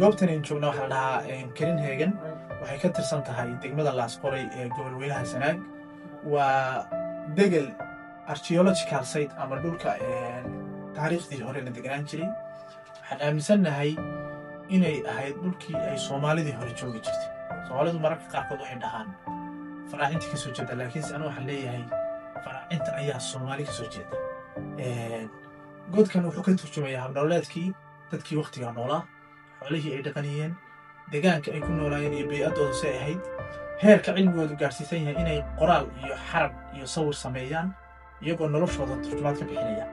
Goobtan aynu joogna waxaa la dhahaa Karinhegan. Waxay ka tirsan tahay degmada Laasqoray ee gobol weynaha Sanaag. Waa degel archaeological site ama dhulka taariikhdii hore la deganaan jiray. Waxaan aaminsannahay inay ahayd dhulkii ay Soomaalidii hore joogi jirtay. Soomaalidu mararka qaarkood waxay dhahaan faraacinta kasoo jeeda, laakiinse anu waxaan leeyahay faraacinta ayaa Soomaali kasoo jeeda. Godkan wuxuu ka turjumayaa habnololeedkii dadkii waktigaa noolaa, xoolihii ay dhaqaniyeen, degaanka ay ku noolaayeen iyo bey'addoodu si ay ahayd, heerka cilmigoodu gaarsiisan yahay inay qoraal iyo xarab iyo sawir sameeyaan iyagoo noloshooda turjumaad ka bixinaya,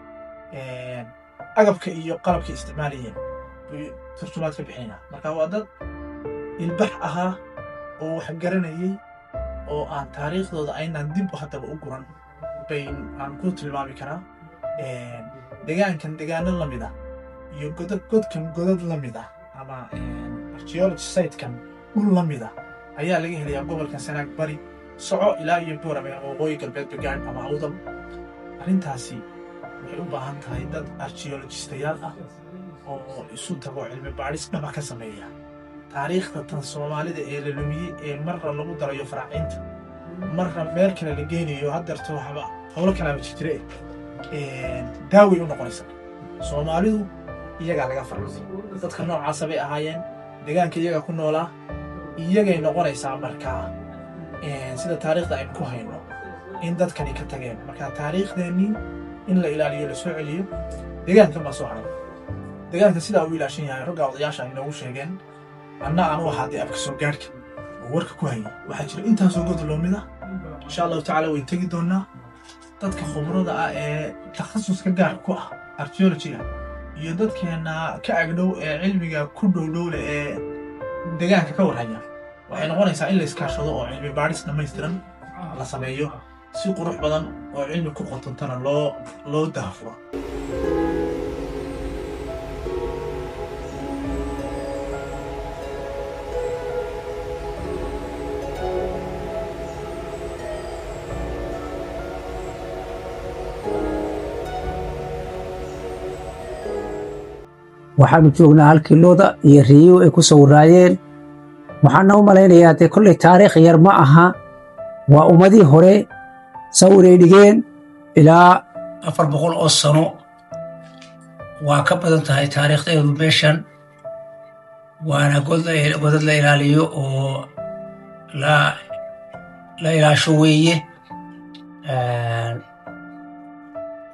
agabka iyo qalabka isticmaalayeen buu turjumaad ka bixinaya. Marka waa dad ilbax ahaa oo wax garanayay oo aan taariikhdooda aynaan dib haddaba u guran bay aan ku tilmaami karaa. Degaankan degaano la mid ah iyo godkan godad la mid ah ama archaeology sitekan dhul la mid ah ayaa laga helayaa gobolka Sanaag bari soco ilaa iyo Boorame ama Waqooyi Galbeed Bagaadh ama Awdal. Arrintaasi waxay u baahan tahay dad archaeologistayaal ah oo isu tago, cilmi baadhis dhaba ka sameeya taariikhda tan Soomaalida ee la lumiyey, ee marna lagu darayo faraacinta, marna meel kale la geynayo. Haddeerto waxba howlo kalaaba jirjire daaway u noqonaysa. Soomaalidu iyagaa laga farcamay, dadka noocaasa bay ahaayeen, degaanka iyagaa ku noolaa, iyagay noqonaysaa. Markaa sida taariikhda aynu ku hayno in dadkani ka tageen, marka taariikhdeenii in la ilaaliyo, la soo celiyo. Degaankan baa soo haray. Degaanka sidaa uu ilaashan yahay ragga odayaasha ay noogu sheegeen, anna aan u ahaa dee afka soo gaadhka oo warka ku hayay. Waxaa jira intaasoo god loomid ah. Insha Allahu tacaala wayn tegi doonaa. Dadka khubrada ah ee takhasuska gaar ku ah archaeologyga iyo dadkeena ka agdhow ee cilmiga ku dhowdhowle ee degaanka ka warhaya, waxay noqonaysaa in la iskaashado oo cilmi baadhis dhammaystiran la sameeyo, si qurux badan oo cilmi ku qotontana loo daahfuro. Waxaanu joognaa halkii looda iyo riyuhu ay ku sawiraayeen. Waxaana u malaynayaa dee kolley taariikh yar ma aha, waa ummadii hore sawiray dhigeen ilaa 400 oo sano, waa ka badan tahay taariikhdeedu meeshan. Waana godad la ilaaliyo oo la ilaasho weeye.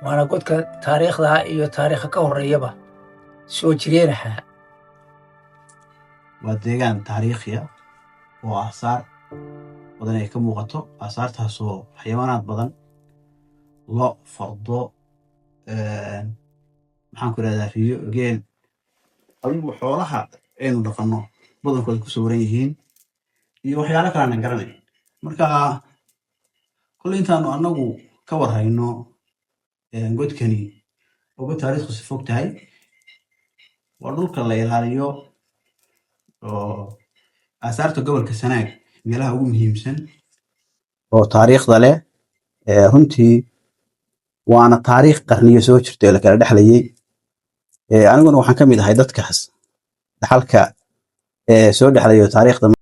Waana godka taariikhda iyo taariikha ka horeeyaba soo jireenaha. Waa deegaan taariikhi ah oo aasaar badan ay ka muuqato, aasaartaasoo xayawaanaad badan, lo, fardo, maxaan ku irahdaa, riyo, geel, adigu xoolaha aynu dhaqanno badankooda ku sawiran yihiin iyo waxyaalo kale aanan garanayn. Marka kolley intaanu annagu ka warhayno, godkani oo god taariikhdiisu fog tahay, waa dhulka la ilaaliyo oo aasaarta gobolka Sanaag meelaha ugu muhiimsan oo taariikhda leh. Runtii waana taariikh qarniyo soo jirta ee la kala dhexlayay. Aniguna waxaan ka mid ahay dadkaas dhaxalka soo dhexlayo taariikhda.